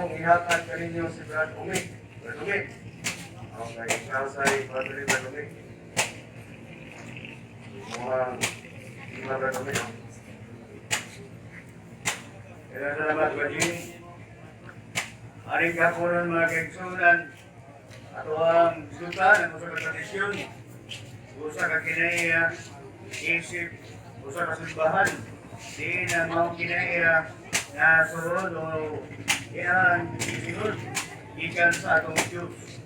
Akong ihatag kaninyo si Brad Umi. Brad Umi. Okay, ikaw sa brother Brad Umi. Mukhang lima, Brad Umi, no? Kaya salamat, Bajin. Aring kapunan, mga kaigsunan, ato ang duta ng usa ka tradisyon, usa ka kinaiya, isip, usa ka simbahan, di na mao kinaiya na sulod o iyan gisunod gikan sa atong Diyos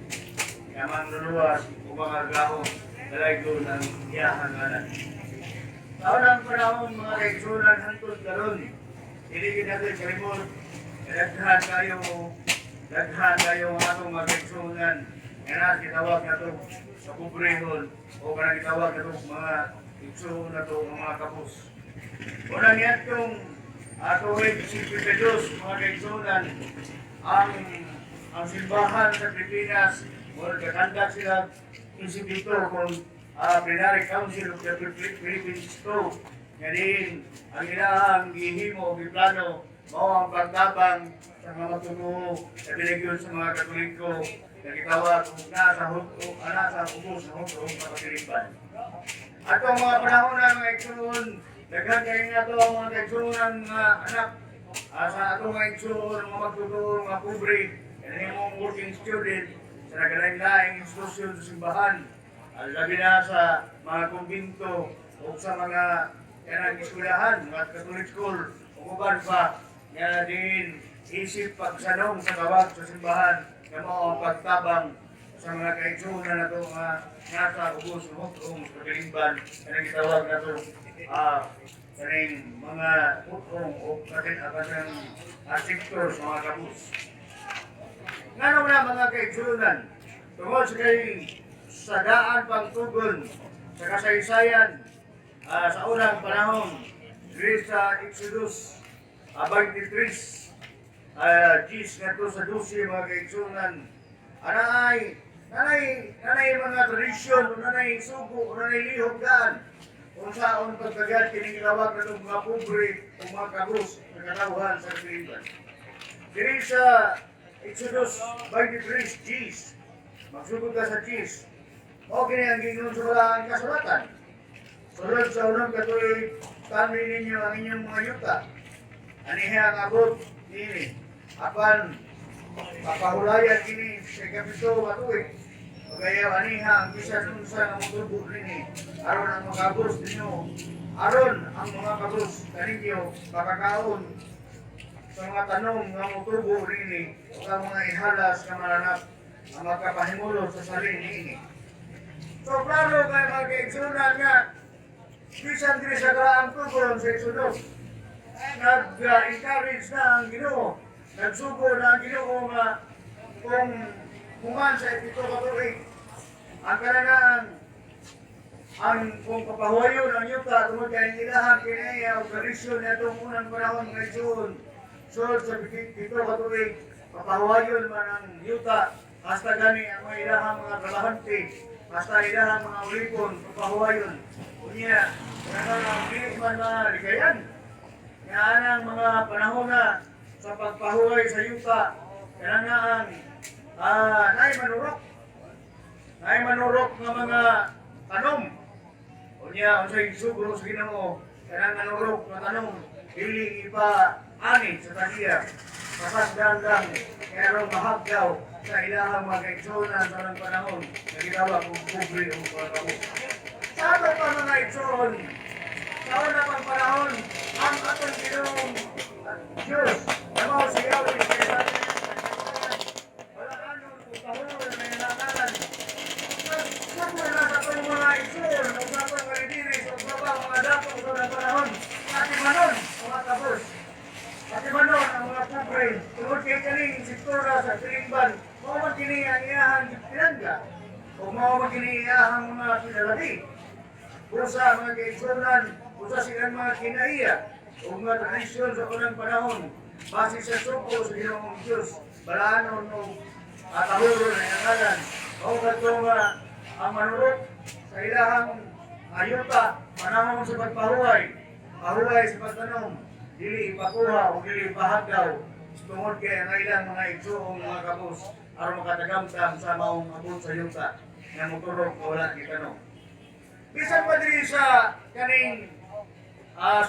nga mangluluwas o mga gahom dalaygon ang iyahang ngalan. Sa unang panahon, mga kaigsunan, hantod karon, dili gid natin kalimot, daghan kayo ang atong mga kaigsunan nga na gitawag nato sa pobrehon o kanang gitawag nato mga igsuon nato mga kapos. Una niadtong tuig 52, mga kaigsunan, ang simbahan sa Pilipinas, mo nagkakandak sila instituto kung Plenary Council of the Philippines to nga din ang ilahang gihimo o giplano mao ang pagtabang sa mga matunuo sa binigyon sa mga Katoliko na gitawag og naa sa hug-o, ana sa ubos sa hug-ong katilingban. Atong mga panahon na, mga igsoon, daghan kay nga to ang mga kaigsuonan mga anak sa atong mga igsoon, mga magtuturo, mga pobre, kanang imong working student sa nagalain-laing institusyon sa simbahan, ang labi na sa mga kumbinto o sa mga kanang eskwelahan, mga Catholic school, o uban pa, nga din isip pagsanong sa tawag sa simbahan, nga mao ang pagtabang sa mga kaigsuonan nato nga nasa ubos ng hug-ong katilingban nga gitawag nato kaning mga hug-ong o katin kanang sektor sa mga kabus. Ngano na, mga kaigsuonan? Tungod sa kay sa daan pang tugon sa kasaysayan sa unang panahon diri sa Exodus 23 Gis ngadto sa 12, mga kaigsuonan, anay nanay nanay mga tradisyon, nanay sugo, nanay lihok daan kung saon pagkagad kining gitawag natong mga pobre o mga kabus sa katawhan sa katilingban. Diri sa Exodus 23 Gis, magsugod ka sa Gis, mao kini ang giingon sa balaang kasulatan: "Sulod sa unang katuig, tanmi ninyo ang inyong mga yuta. Aniha ang abot nini. Apan, papahulayan kini sa ikapito nga tuig. Pagayaw aniha ang bisan unsa nga motubo nini. Aron ang mga kabus ninyo, aron ang mga kabus kaninyo makakaon sa mga tanom nga motubo nini ug ang mga ihalas nga mananap ang magkapahimulot sa salin niini." So klaro kay, mga kaigsunan, nga bisan diri sa karaang tugon sa Exodus, nag-encourage na ang Ginoo, nagsugo na ang Ginoo nga kung human sa ipito ka tuig, ang kananaan ang kung papahuwayon ang yuta tungod kay ilahang kinaiya o tradisyon niadtong unang panahon nga igsoon, sulod sa pito ka tuig papahuwayon man ang yuta, hasta gani ang mga ilahang mga trabahante, hasta ilahang mga ulipon papahuwayon. Unya kanang dili man malikayan nga anang mga panahon na sa pagpahuway sa yuta, kanang ang naay manurok nga mga tanom. Unya unsay sugo sa Ginoo? Kanang manurok nga tanom dili ipa ani sa tagiya, pasagdan lang pero mahagdaw sa ilahang mga kaigsuonan sa unang panahon na gitawag og pobre o mga kabus. Sa ato pa, mga igsoon, sa una pang panahon, ang atong Ginoong Diyos, na mao si Yahweh, kaya wala kanon kung tahuron na ilangalan. Sugo na sa atong mga igsoon, o sa atong mga lideres, o sa mga dato sa unang panahon, atimanon mga kabus. Atimanon ang mga pobre, tungod kay kaning sektora sa tilingban, mao man kini ang iyahang pinangga, o mao man kini iyahang mga pinalabi. Busa, mga kaigsunan, busa silang mga kinaiya, o mga tradisyon sa unang panahon, base sa sugo sa Ginoong Diyos, balaanon o atahuron ang ngalan. O kadto nga ang manurok sa ilahang ayuta, panahon sa pagpahuway, pahuway sa pagtanom, dili ipakuha o dili ipahagdaw. Tungod kay ang ilang mga igsuong mga kabus aron makatagamtam sa maong abot sa yuta nga moturok nga wala gitanom. Bisan pa diri sa kaning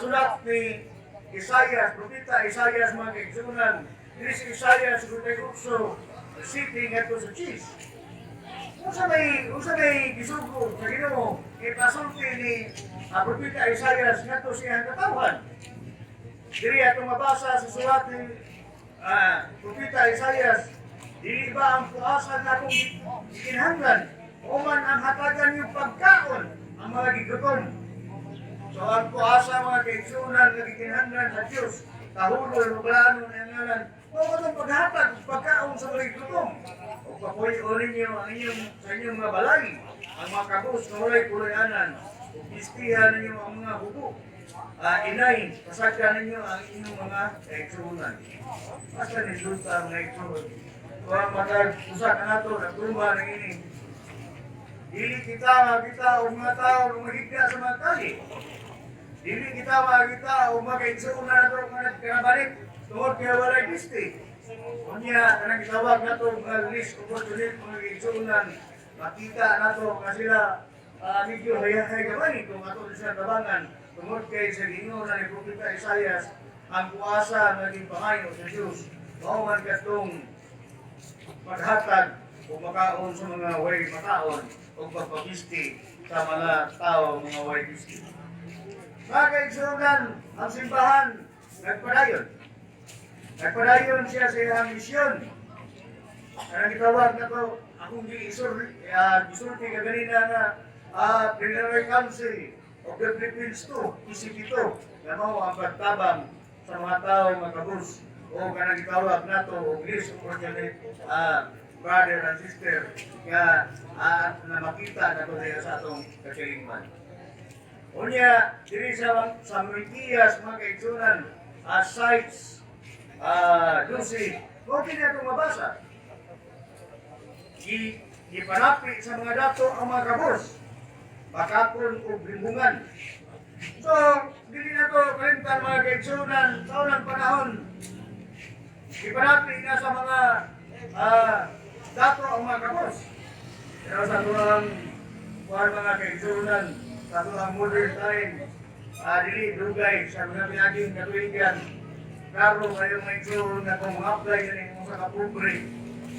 sulat ni Isaias, Propeta Isaias, mga kaigsunan, diri sa Isaias 58, 7 ngadto sa 10. Unsa may gisugo sa Ginoo ipasulti ni Propeta Isaias ngadto sa iyang katawhan? Diri atong mabasa sa sulat ni Propeta Isaias, "Dili ba ang puasan na akong gikinahanglan o man ang hatagan yung pagkaon ang mga gigutom?" So ang puasa, mga kaigsunan, nga gikinahanglan sa Diyos, kahuloy o plano ng ngalan, mao katong paghatag og pagkaon sa mga gigutom. O papuy-o ninyo ang inyong, sa inyong mga balay, ang mga kabus na walay puloy-anan, ug bistihan ninyo ang mga hubo. Inay, pasagdan ninyo ang inyong mga kaigsunan. Basta ni Sultan mga igsuon. Kung ang matag usa ka nato nagtuma ng ini, dili kita makita og mga tao nga mahigda sa mga kali. Dili kita makita og mga kaigsuonan nato nga nagkanabalik tungod kay walay bisti. Unya, kanang gitawag nato nga less opportunity, mga kaigsuonan, makita nato nga sila medyo hayahay gamay kung ato sila tabangan tungod kay sa giingon na ni Propeta Isaias, ang puasa nga gipangayo sa Dios mao man katong paghatag o makaon sa mga way makaon o pagpabisti sa mga tao mga way bisti. Mga kaigsuonan, ang simbahan nagpadayon. Nagpadayon siya sa iyang misyon. Kanang gitawag na to, akong gisulti kaganina nga Plenary Council of the Philippines 2, PCP2, nga mao ang pagtabang sa mga tao nga kabus o kanang gitawag nato og less opportunity brother and sister nga na makita nato diha sa atong katilingban. Unya, diri sa Matias, mga kaigsunan, 6, 12, mao kini atong mabasa. Gipanapi sa mga dato ang mga kabus, bakakon og limbungan. So, dili na to kalimtan, mga kaigsunan, sa unang panahon, gipanapi na sa mga dato ang mga kabus. Pero sa atuang kuan, mga kaigsunan, sa atuang modern time, dili dugay sa mga pinaging katuigan, klaro kayo, mga igsoon, na kung mga-apply ka mo sa kapobre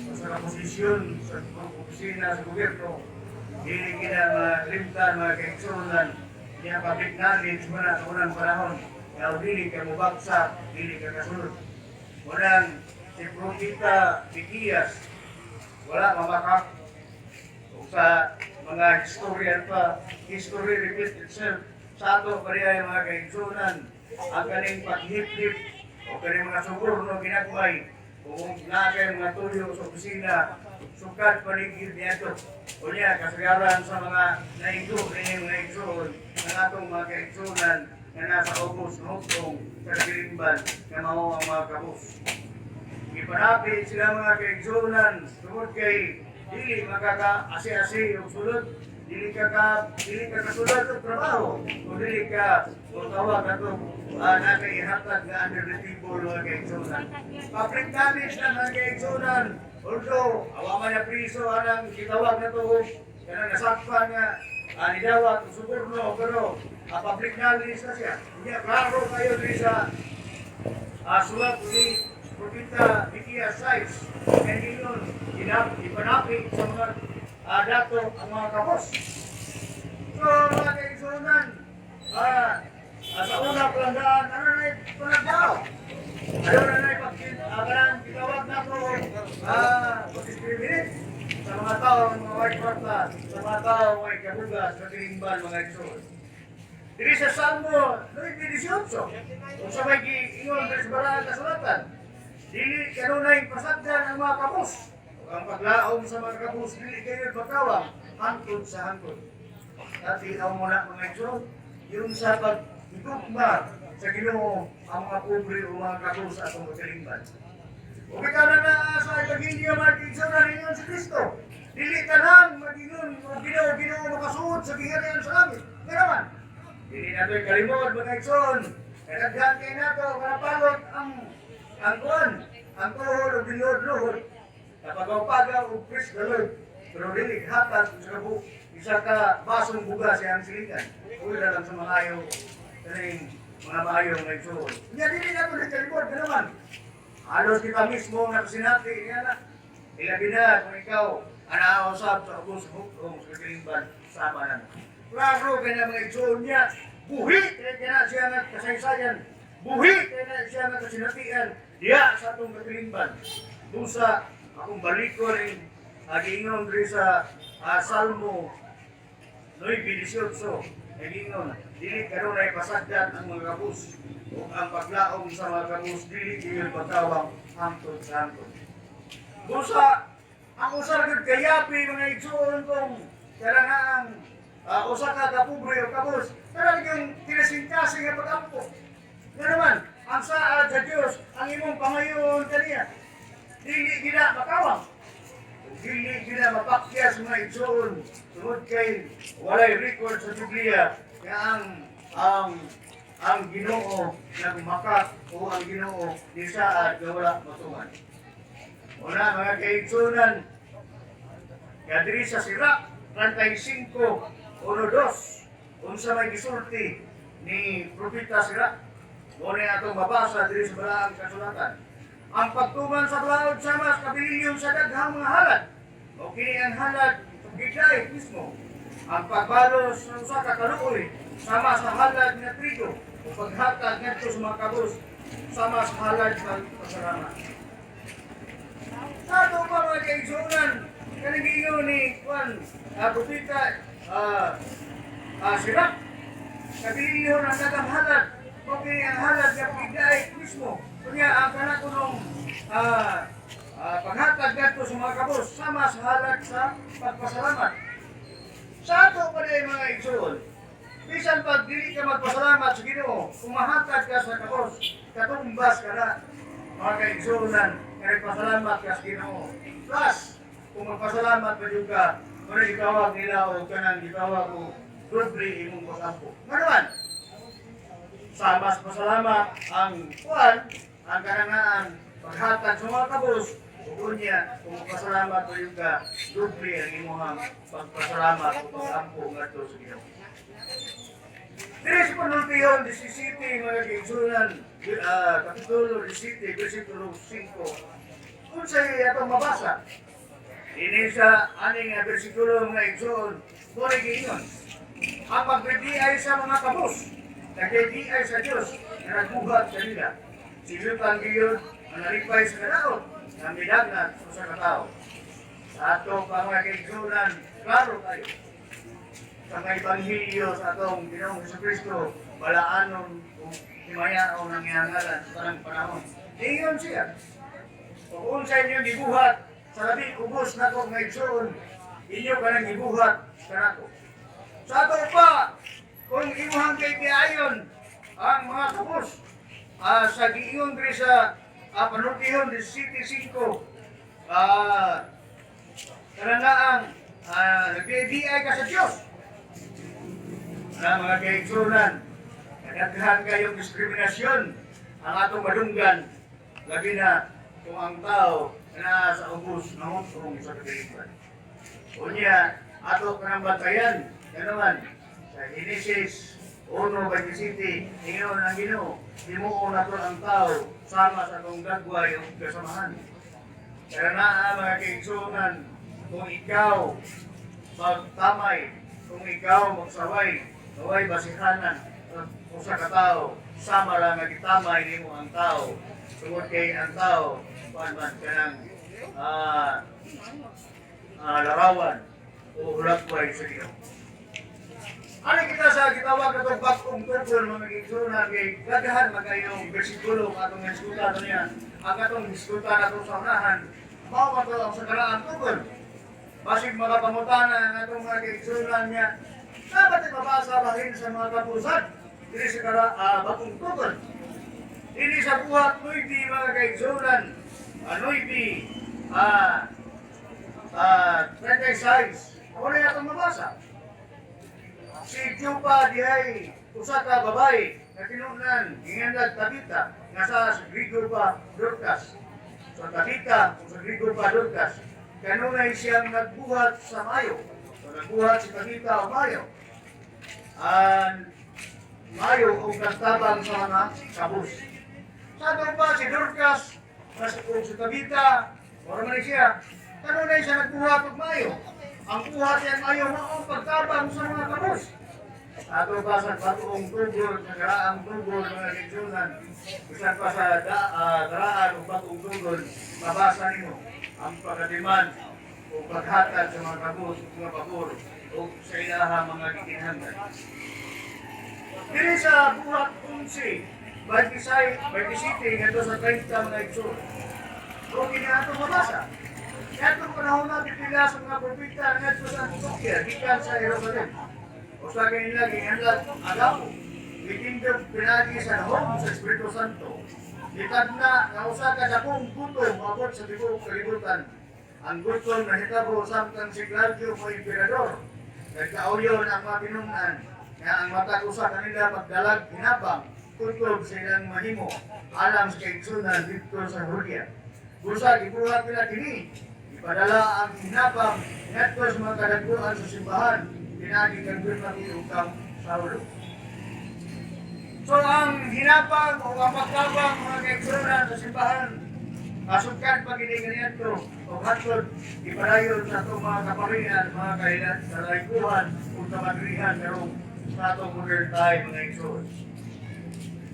o sa kaposisyon sa opisina sa gobyerno, dili kina malimtan, mga kaigsunan, niya public knowledge mo na sa unang panahon, nga dili ka mubaksak, dili ka kasunod. Unang si Propeta Mikias, wala mamakak o sa mga historian pa, history repeats itself. Sa ato pa mga kaigsunan, ang kaning paghip-hip o kaning mga suborno ginagmay, kung naa kay mga tuyo sa opisina, sukad paligid niya. Unya, kasagaran sa mga naigo ninyong mga igsoon, ng atong mga kaigsunan nga nasa ubos ng hugtong sa katilingban nga mao ang mga kabus. Gipanapi sila, mga kaigsunan, tungod kay dili makaka-asi-asi og sulod, dili ka kasulod og trabaho, o dili ka mutawag ato na kay ihatag nga under the table, mga kaigsunan. Public knowledge na, mga kaigsunan, although awa man na priso anang gitawag na to kanang nasakpan nga nidawat og suborno, pero public knowledge na siya. Unya, klaro kayo diri sa sulat ni Propeta Mikias 6 kay ingon ipanapi sa mga dato ang mga kabos. So mga kaigsunan, sa una palang daan, ano na panagdao? Ayaw na na kanang gitawag na ko pag-discriminate sa mga tao mga white kwarta, sa mga tao may kabugas, sa tilingban, mga igsoon. Diri sa Salmo 9:18, kung sa may giingon diri sa Baraang Kasulatan, dili kanunay pasagdan ang mga kabus. Ug ang paglaom sa mga kabus dili kayo bakawang hangtod sa hangtod. Dati mo na, mga igsoon, yung sa paghigugma sa Ginoo ang mga pobre o mga kabus sa atong katilingban. Ug ikaw na na sa Ebanghelyo, mga igsoon, ningon si Kristo, dili tanan mag-ingon o "Ginoo, Ginoo" makasuod sa gingharian sa langit. Nga naman, dili na to'y kalimod, mga igsoon. Kadaghan kay nato kanapalot ang Ang kuan, ang tuhod og giluhod-luhod, napagaw-pagaw og "Praise the Lord," pero dili hatag isa ka basong bugas siyang silingan. Uy lang sa mga ayo, kaning mga maayo nga igsuon. Nya dili na to kalimot naman. Halos kita mismo nga kasinati niya na. Ilabi na kung ikaw anaa usab sa ubos hukong sa katilingban sama na. Klaro kay na mga igsuon niya, buhi kay kana siya nga kasaysayan. Buhi kay na siya nga kasinatian diya sa atong katilingban. Busa akong balikon ning giingon diri sa Salmo 9:18, nagingon, dili kanunay pasagdan ang mga kabus ug ang paglaom sa mga kabus dili gyud pagkawang hangtod sa hangtod. Busa ang usa gyud kayapi, mga igsuon, kung kaya nga ang usa ka kapobre o kabus, kana yung kinasingkasing nga pag-ampo. Nga naman, ang saad sa Dios, ang imong pangayon kaniya, dili gina makawang. Dili gina mapakyas, mga igsuon, tungod kay walay record sa Biblia nga ang Ginoo nagmakat o ang Ginoo nisaad nga wala matuman. Una, mga kaigsunan, nga diri sa Sirach 35:1-2, unsa may gisulti ni Propeta Sirach, mao ni atong mabasa diri sa Balaang Kasulatan. Ang pagtuman sa balaod sama sa kabiliyon sa daghang mga halad. O kini ang halad sa gidlay mismo. Ang pagbalos sa usa ka kaluoy sama sa halad nga trigo o paghatag ngadto sa mga kabus sama sa halad sa pasalamat. Sa ato pa, mga kaigsunan, kaning giingon ni Juan, Propeta Sirach, kabiliyon ang daghang halad, o kini ang halad nga pigdaay mismo. Kunya ang kana kunong paghatag ngadto sa mga kabus sama sa halad sa pagpasalamat. Sa ato pa din, mga igsoon, bisan pag dili ka magpasalamat sa Ginoo, kung mahatag ka sa kabus, katumbas ka na, mga kaigsuonan, nga nagpasalamat ka sa Ginoo. Plus, kung magpasalamat pa jud ka, mao gitawag nila o kanang gitawag o doble imong pag-ampo. Nga naman, sama sa pasalamat ang kuan, ang kanangaan, paghatag sa mga kabus, ug unya, kung magpasalamat pa jud ka, doble ang imong pagpasalamat o pag-ampo ngadto sa Ginoo. Diri sa Panultihon 17, mga kaigsunan, Kapitulo 17, versikulo 5. Unsay atong mabasa? Ini sa aning versikulo, mga igsoon, mao giingon: Ang pagbibiay sa mga kabus, nagbibiay sa Diyos na nagbuhat kanila. Silutan gayud ang nalipay sa kadaot, nga midagnat sa usa ka tawo. Sa ato pa, mga kaigsunan, klaro kayo sa mga ebanghelyo sa atong Ginoong Kristo, balaanon ug himayaon ang iyang ngalan sa tanang panahon. Ingon siya, kung unsa inyong gibuhat sa labing ubos nako nga igsoon, inyo kanang gibuhat kanako. Sa ato pa, kung imuhang kay ang mga kabus, sa giingon diri sa Panultihon 17:5, kanangaang nagbibiay ka sa Diyos. Na mga kaigsunan, kadaghan kayong diskriminasyon ang atong madunggan, labi na kung ang tao na sa ubos ng hukong sa katilingban. Unya, ato kanang bantayan, ganaman, sa Genesis 1:27, ingon ang Ginoo, "Himuon nato ang tao sama sa atong gagway ug kasamahan." Kaya naa, mga kaigsunan, kung ikaw magtamay, kung ikaw magsaway, naway basihanan usa ka tao, sama ra nga gitamay nimo ang tao, tungod kay ang tao, kuan man kanang larawan o hulagway sa Ginoo. Ano kita sa gitawag na itong bag-ong tugon, mga kaigsunan, kay daghan magayong bersikulo ang atong nisgutan niya. Ang atong nisgutan nato sa unahan, mao man to ang sa karaang tugon. Basig mga pangutana ang atong mga kaigsunan niya, dapat mabasa bahin sa mga kapusan diri sa bag-ong tugon. Ini sa Buhat 9, mga kaigsunan, 9, 36. Ako na atong mabasa. Si Jupa dihay usa ka babae. nga tinunan ginganlag Tabita nga sa Grigo pa Dorcas. So Tabita, kung sa Grigo pa Dorcas, kanunay siyang nagbuhat sa mayo. So nagbuhat si Tabita o mayo. Ang mayo o nagtabang sa mga kabus. Sa pa si Dorcas, mas o si Tabita, mura man ni siya, kanunay siya nagbuhat og mayo. Ang buhat niya mayo mao ang pagtabang sa mga kabus. Ato pa sa bag-ong tugol, sa karaang tugol, mga kaigsuonan, bisan pa sa karaan o bag-ong tugol, mabasa nimo ang pagkatiman o paghatag sa mga kabus o mga pabor o sa ilaha mga gikinahanglan. Diri sa Buhat 11, 26, 27, ngadto sa 30, mga igsoon. O kini ato mabasa. Katong panahon na pipila sa mga propeta ngadto sa Antioquia, gikan sa Jerusalem. Usa kanila ginganlag Agabo. Gitindog pinagi sa dahom sa Espiritu Santo. Gitagna nga usa ka dakong gutom moabot sa tibuok kalibutan. Ang gutom nahitabo samtang si Claudio mo emperador. Nagkauyon ang mga tinun-an nga ang matag usa kanila magdalag hinabang kutob sa ilang mahimo alang sa kaigsunan didto sa Judea. Busa gibuhat nila kini, ipadala ang hinabang ngadto sa mga kadagkuan sa simbahan pinaagi kang Bernabe ug kang Saulo. So ang hinabang o ang pagtabang, mga kaigsunan, sa simbahan, asugkan pa gini kaniadto o hantod ipadayon sa atong mga kaparian, mga kailan kalaykuhan ug kamadrihan karong sa atong modern time, mga igsoon.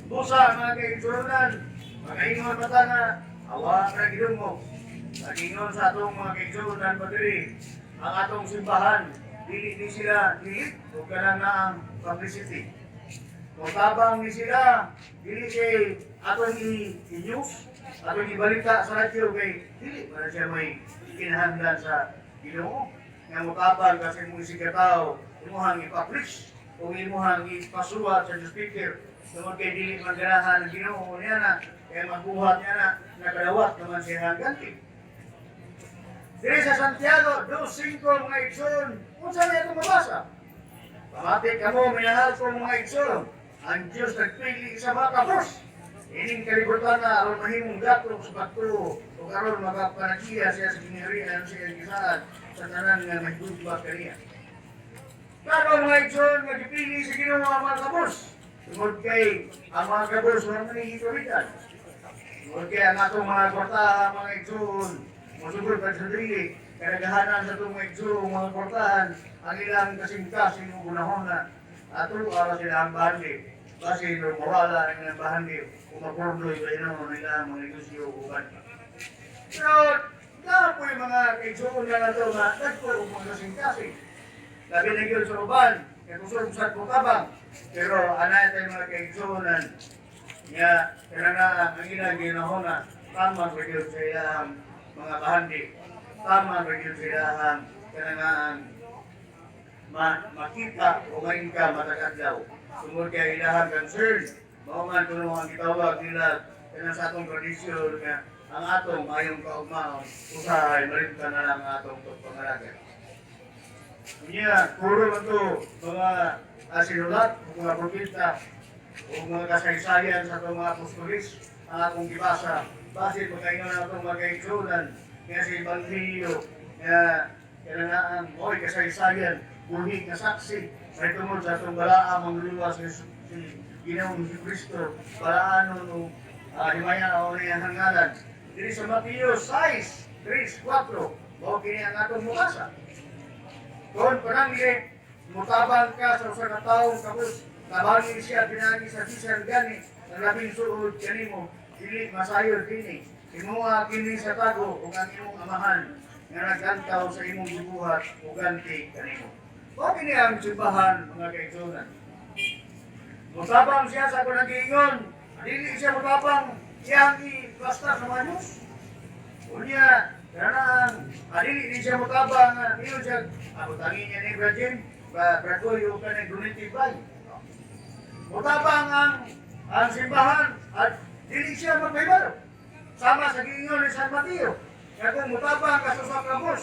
Busa, mga kaigsuonan, mga ingon pa ta nga awa ra gidungog. Nagingon sa atong mga kaigsuonan pa diri, ang atong simbahan dili ni sila dili o kanang na ang publicity. Kung tabang ni sila, dili kay atong i-news, atong ibalita sa radyo kay dili para siya may kinahanglan sa Ginoo. Nga motabang kasi mong isig ka tao, imuhang ipa-preach o imuhang ipasuwat sa speaker. Tungod kay dili man ganahan ang Ginoo niya na, kaya magbuhat niya na, nagadawat naman siya ang ganti. Diri sa Santiago 2.5, mga igsoon, unsa na itong mabasa? Pamati kamo, minahal ko mga igsoon, ang Diyos nagpili sa mga kabus. Ining kalibutan na aron mahimong gatong sa pagtuo o aron makapanagiya siya sa gingharian sa iyang gisaad sa tanan nga mahigugma kaniya. Pero, mga igsoon, nga gipili sa Ginoo ang mga kabus? Tungod kay ang mga kabus wala man hihituritan. Tungod kay ang atong mga kwartahan, mga igsoon, mosugod pa sa dili, kadaghanan sa atong mga igsoon, mga kwartahan, ang ilang kasing-kasing ug gunahona, ato ara sila ang bahandi. Basi no mawala ang ilang bahandi, kung mapurdoy ba ino nila ang mga negosyo o uban. Pero, naa po yung mga kaigsoon na nato nga dagko og mga kasing-kasing. Labi na yun sa uban, kay kusog sa tabang. Pero anay tayo mga kaigsuonan nga kanang ang ilang ginahona tama ra gyud sa ilang mga bahandi. Tama ra gyud sa ilang kanang makita o maingka matag adlaw. Tungod kay ilahang concern, mao man kuno ang gitawag nila kanang sa atong tradisyon nga ang atong mayong kaugmaon usahay malimtan na lang ang atong pagpangalaga. Unya, puro man to mga sinulat, o mga propeta, o mga kasaysayan sa atong mga apostolis, ang atong gibasa. Basin pagkaingon na atong mga kaigsunan, nga sa Ebanghelyo, nga kanang mo'y kasaysayan, buhi nga saksi, may tungod sa atong balaang mangluluwas si Ginoong Kristo, balaanon o himaya o niyang hangalan. Diri sa Mateo 6, 3, 4, mao kini ang atong mubasa. Kung pananglit, mutabang ka sa usa ka taong kabus, tabangi siya pinagi sa bisan gani, ang labing suod kanimo, dili masayod kini. Himuha kini sa tago ug ang imong Amahan nga naglantaw sa imong gibuhat uganti kanimo. Mao kini ang simbahan, mga kaigsuonan. Mutabang siya sa akong nagiingon, dili siya mutabang iyang i-basta sa mga news. Unya, kanang dili din siya mutabang, ingon siya, ako tangi niya ni Brad Jim, ba, Brad Boy, o kanang donated by. Mutabang ang simbahan at dili siya magpahibalo. Sama sa giingon ni San Mateo, kaya kung mutabang ka sa usa ka kabus,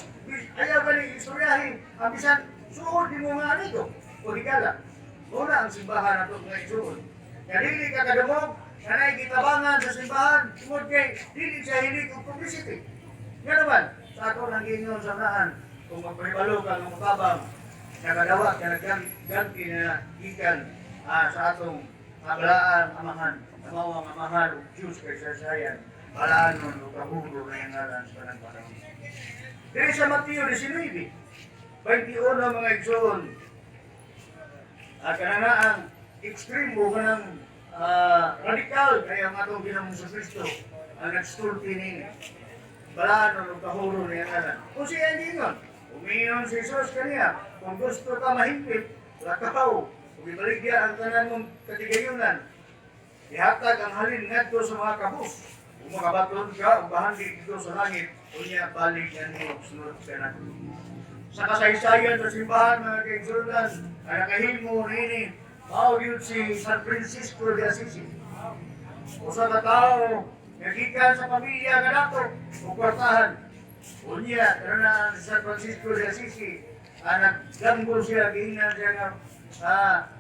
ayaw ka ni istoryahin ang bisan suod nimo nga amigo o higala. Una ang simbahan nato, mga igsoon. Nga dili ka kadungog, nga naay gitabangan sa simbahan, tungod kay dili siya hilig og publicity. Nga naman, sa ako nang giingon sa naan, kung magpahibalo ka ng mutabang, nakadawat ka nagganti na gikan sa atong balaan amahan, mao ang amahan ug Diyos kay sasayan, balaan nun ug kahuro na yung ngalan sa kanang panahon. Diri sa Mateo 19, 21, mga igsoon, kanana ang ekstremo kanang radikal kay ang atong Ginoong Kristo ang nagstulti niini. Balaan ug kahuro niya ngalan. Kung siya ingon, umiyon si Jesus kaniya, "Kung gusto ka mahingpit, lakaw, ug ibaligya ang tanan mong katigayunan, ihatag ang halin ngadto sa mga kabus. Kung makabaton ka, og bahandi dito sa langit, unya balik yan mo, sunod ka na." Sa kasaysayan sa simbahan, mga kaigsunan, ang nakahimo niini, mao gyud si San Francisco de Assisi. Usa ka tawo nga gikan sa pamilya nga dato ug kwartahan. Unya, kana si San Francisco de Assisi, ang naggambo siya, giingnan siya nga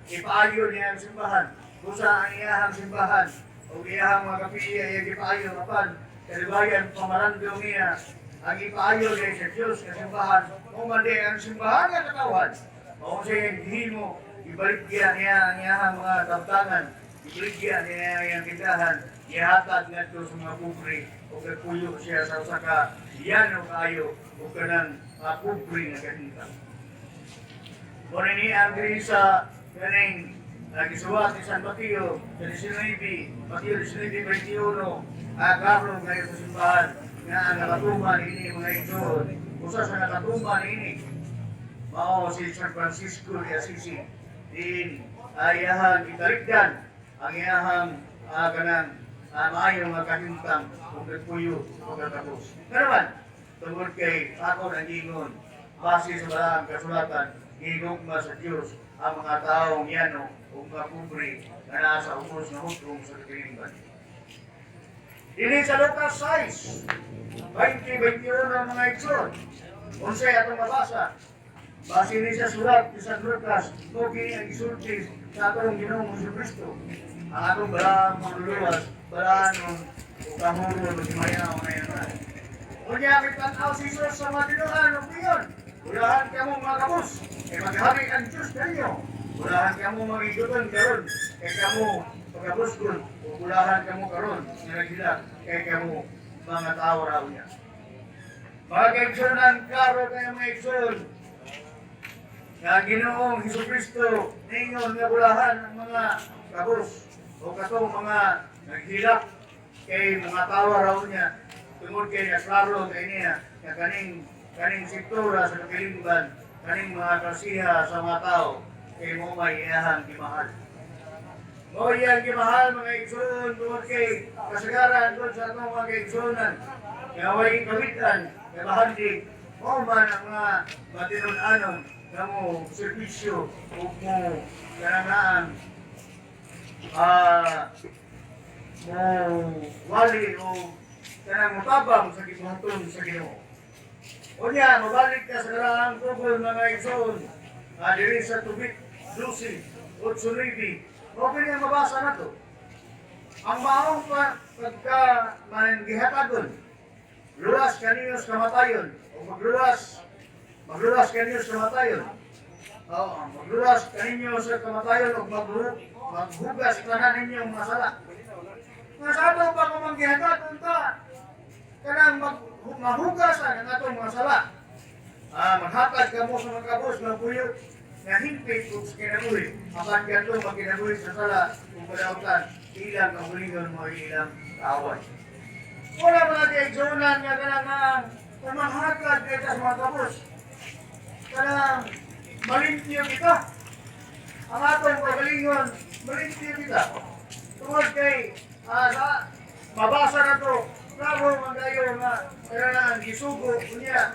ipaayo niya ang simbahan. Kusa ang iyahang simbahan, o iyahang mga kapilya, iyang ipaayo apan, kalibayan pamarando niya, ang ipaayo niya sa Diyos nga simbahan, o man di ang simbahan nga katawhan. O siya gihimo, ibaligya niya ang iyahang mga tabtangan, ibaligya niya ang iyang tindahan, ihatag ngadto sa mga pobre, o nagpuyo siya sa usa ka yano kaayo, o kanang pobre nga kahimtang. Muna ni ang diri sa kaning gisuwat ni San Mateo sa 19, Mateo 19:21, klaro ngayon sa simbahan nga ang nakatuman ini, mga igsoon, usa sa nakatuman ini mao si San Francisco de Assisi, din ayahang italikdan ang iyahang kanang maayo nga kahimtang ug nagpuyo o katapos. Pero man, tungod kay ako nang ingon, base sa balaang kasulatan, gigugma sa Diyos ang mga taong yano o mga pobre nga naa sa ubos nga hutong sa katilingban. Dili sa Lucas 6, 20-21, mga igsoon. Unsay atong mabasa? Base ni sa surat ni San Lucas, mo kini ang gisulti sa atong Ginoong Kristo. Ang atong balaang manluluwas, balaan ug kahuron ug himayaon na yan. Unya mitan-aw si Jesus sa mga tinuan ug miingon, "Bulahan kamo mga kabus, kay maghari ang Diyos kaninyo. Bulahan kamo mga iguton karon, kay kamo pagabusgon, ug bulahan kamo karon nga naghilak, kay kamo mga tao raw niya." Mga kaigsunan, klaro kayo, mga igsoon, nga Ginoong Hesus Kristo ningon nga bulahan ang mga kabus o katong mga naghilak kay mga tawa raw niya, tungod kay naklaro kay niya nga kaning kaning sektora sa katilingban, kaning mga klasiha sa mga tao kay mo may iyahang gimahal. Mo iyang gimahal, mga igsoon, tungod kay kasagaran doon sa atong mga kaigsuonan nga way kawitan nga bahandi mo man ang mga matinud-anon nga mo serbisyo ug mo kanangaan mo wali o kanang motabang sa gibuhaton sa Ginoo. Unya, mabalik ka sa karaang tugol, mga igsoon, diri sa tubit 12, 8, 9. Okay niya mabasa na to. Ang maong pa, pagka manggihatagon, luwas kaninyo sa kamatayon, o magluwas kaninyo sa kamatayon. Oo, magluwas kaninyo sa kamatayon o maghugas tanan ninyong mga sala. Nga sa ato pa kung manggihatagon ta, kanang mahugasan ang atong mga sala. Maghatag kamo sa mga kabus nga puyo nga hingpit ug sa kinabuhi. Apan kadto magkinabuhi sa sala ug kadautan, ilang kaugalingon mo ilang kaaway. Wala mga kaigsunan nga kanang ang kung manghatag kay sa mga kabus. Kanang malimpyo kita. Ang atong kaugalingon, malimpyo kita. Tungod kay sa, mabasa na to, klaro man kayo nga kanang gisugo unya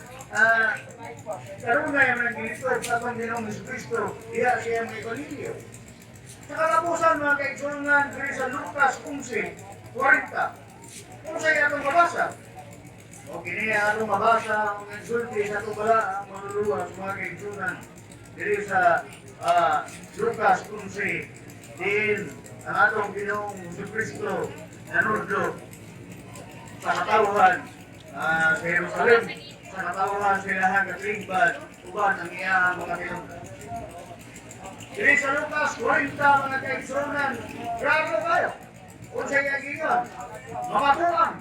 karunay ang gilitod sa atong Ginoong Kristo diha siya mga Ebanghelyo. Sa katapusan, mga kaigsunan, diri sa Lucas 11, 40. Kung sa'yo atong mabasa, o kini atong mabasa ang insulti sa atong bala ang manluluwas, mga kaigsunan, diri sa Lucas 11 din. Ang atong Ginoong Kristo nanudlo sa katawhan sa Jerusalem, sa katawhan sa ilahang katilingban, uban ang iyang mga tinun-an. Diri sa Lucas 40, mga kaigsuonan, klaro kayo. Unsay iyang giingon? "Mga buang,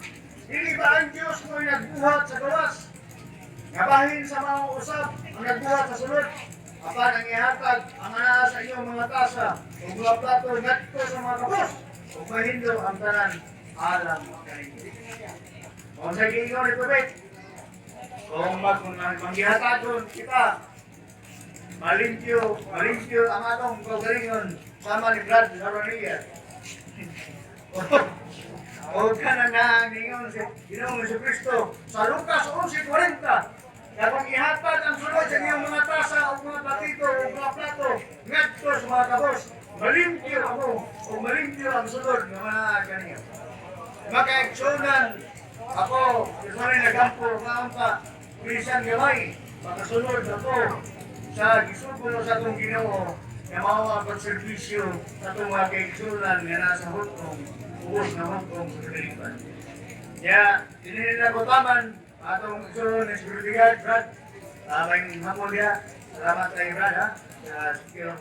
dili ba ang Diyos mo'y nagbuhat sa gawas? Nga bahin sa mga usab ang nagbuhat sa sulod? Apan ang ihatag ang anaa sa inyong mga tasa ug mga plato ngadto sa mga kabus ug mahinlo ang tanan alang kaninyo." Unsay giingon ni Tubig? Kung manggihatagon kita, malimpyo, malimpyo ang atong kaugalingon sama ni Brad Laronilla. O kana na ningon si Ginoong Kristo sa Lucas 11:40 na kung ihatag ang sulod sa inyong mga tasa o mga platito o mga plato ngadto sa mga kabos, malimpyo ako o malimpyo ang sulod ng mga kaniyo. Makaigsuonan, ako, usually nagampo nga bisan gamay, makasunod ako sa gisugo sa atong Ginoo nga mao ang pagserbisyo sa atong mga kaigsuonan nga nasa Hong Kong, ubos na Hong Kong sa Pilipinas. Kaya, dinhi nila ko taman, atong igsoon ng security guard, Brad, may hapon niya. Salamat kay Brad, ha? Sa secure.